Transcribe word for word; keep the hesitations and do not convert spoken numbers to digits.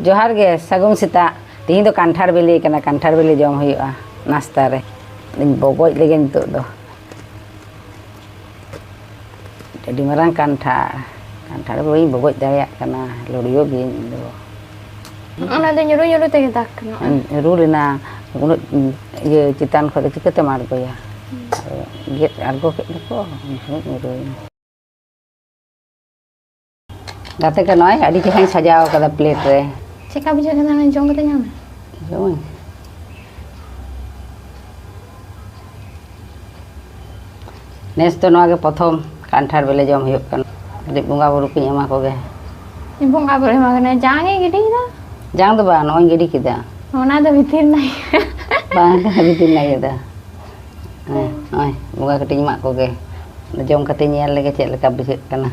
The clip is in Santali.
ᱡᱚᱦᱟᱨ ᱜᱮ, ᱥᱟᱹᱜᱩᱱ ᱥᱮᱛᱟᱜ᱾ ᱛᱤᱦᱤᱧ ᱫᱚ ᱠᱟᱱᱴᱷᱟᱲ ᱵᱤᱞᱤ ᱠᱟᱱᱟ, ᱠᱟᱱᱴᱷᱟᱲ ᱵᱤᱞᱤ ᱡᱚᱢ ᱦᱩᱭᱩᱜᱼᱟ ᱱᱟᱥᱛᱟ ᱨᱮ᱾ ᱤᱧ ᱵᱚᱜᱚᱡ ᱞᱮᱜᱮ ᱱᱤᱛᱚᱜ ᱫᱚ᱾ ᱟᱹᱰᱤ ᱢᱟᱨᱟᱝ ᱠᱟᱱᱴᱷᱟᱲ, ᱠᱟᱱᱴᱷᱟᱲ ᱵᱟᱹᱧ ᱵᱚᱜᱚᱡ ᱫᱟᱲᱮᱭᱟᱜ ᱠᱟᱱᱟ, ᱞᱩᱲᱭᱟᱹ ᱜᱤᱭᱟᱹᱧ ᱤᱧ ᱫᱚ᱾ ᱚᱱᱟ ᱫᱚ ᱧᱩᱨᱩ ᱧᱩᱨᱩ ᱛᱮᱜᱮ ᱫᱟᱜ ᱠᱟᱱᱟ᱾ ᱨᱩ ᱞᱮᱱᱟ, ᱩᱱᱟᱹᱜ ᱤᱭᱟᱹ ᱪᱮᱛᱟᱱ ᱠᱷᱚᱱ ᱫᱚ ᱪᱤᱠᱟᱹᱛᱮᱢ ᱟᱬᱜᱚᱭᱟ? ᱟᱫᱚ ᱜᱮᱫ ᱟᱬᱜᱚ ᱠᱮᱫ ᱫᱚᱠᱚ, ᱩᱱ ᱥᱚᱢᱚᱭ ᱧᱩᱨᱩᱭᱮᱱᱟ᱾ ᱜᱟᱛᱮ ᱠᱚ, ᱱᱚᱜᱼᱚᱭ ᱟᱹᱰᱤ ᱪᱮᱦᱨᱟᱧ ᱥᱟᱡᱟᱣ ᱠᱟᱫᱟ ᱯᱞᱮᱴ ᱨᱮ᱾ ᱪᱮᱫᱠᱟ ᱵᱩᱡᱷᱟᱹᱜ ᱠᱟᱱᱟ ᱚᱱᱟ ᱡᱚᱢ ᱠᱟᱛᱮ ᱧᱟᱢ? ᱡᱚᱢᱟᱹᱧ᱾ ᱱᱮᱥ ᱫᱚ ᱱᱚᱣᱟ ᱜᱮ ᱯᱨᱚᱛᱷᱚᱢ ᱠᱟᱱᱴᱷᱟᱲ ᱵᱤᱞᱤ ᱡᱚᱢ ᱦᱩᱭᱩᱜ ᱠᱟᱱᱟ᱾ ᱠᱟᱹᱴᱤᱡ ᱵᱚᱸᱜᱟ ᱵᱩᱨᱩ ᱠᱚᱧ ᱮᱢᱟ ᱠᱚᱜᱮ᱾ ᱵᱚᱸᱜᱟ ᱵᱩᱨᱩ ᱮᱢᱟ ᱠᱟᱱᱟ, ᱡᱟᱝ ᱮ ᱜᱤᱰᱤᱭᱮᱫᱟ? ᱡᱟᱝ ᱫᱚ ᱵᱟᱝ, ᱱᱚᱜᱼᱚᱭ ᱤᱧ ᱜᱤᱰᱤ ᱠᱮᱫᱟ᱾ ᱚᱱᱟ ᱫᱚ ᱵᱷᱤᱛᱤᱨ ᱨᱮᱱᱟᱜ᱾ ᱵᱟᱝ ᱠᱟᱱᱟ, ᱵᱷᱤᱛᱤᱨ ᱨᱮᱱᱟᱜ ᱤᱭᱟᱹ ᱫᱚ᱾ ᱦᱮᱸ, ᱱᱚᱜᱼᱚᱭ ᱵᱚᱸᱜᱟ ᱠᱟᱹᱴᱤᱡ ᱤᱧ ᱮᱢᱟᱜ ᱠᱚᱜᱮ᱾ ᱡᱚᱢ ᱠᱟᱛᱮ ᱧᱮᱞ ᱞᱮᱜᱮ ᱪᱮᱫ ᱞᱮᱠᱟ ᱵᱩᱡᱷᱟᱹᱜ ᱠᱟᱱᱟ᱾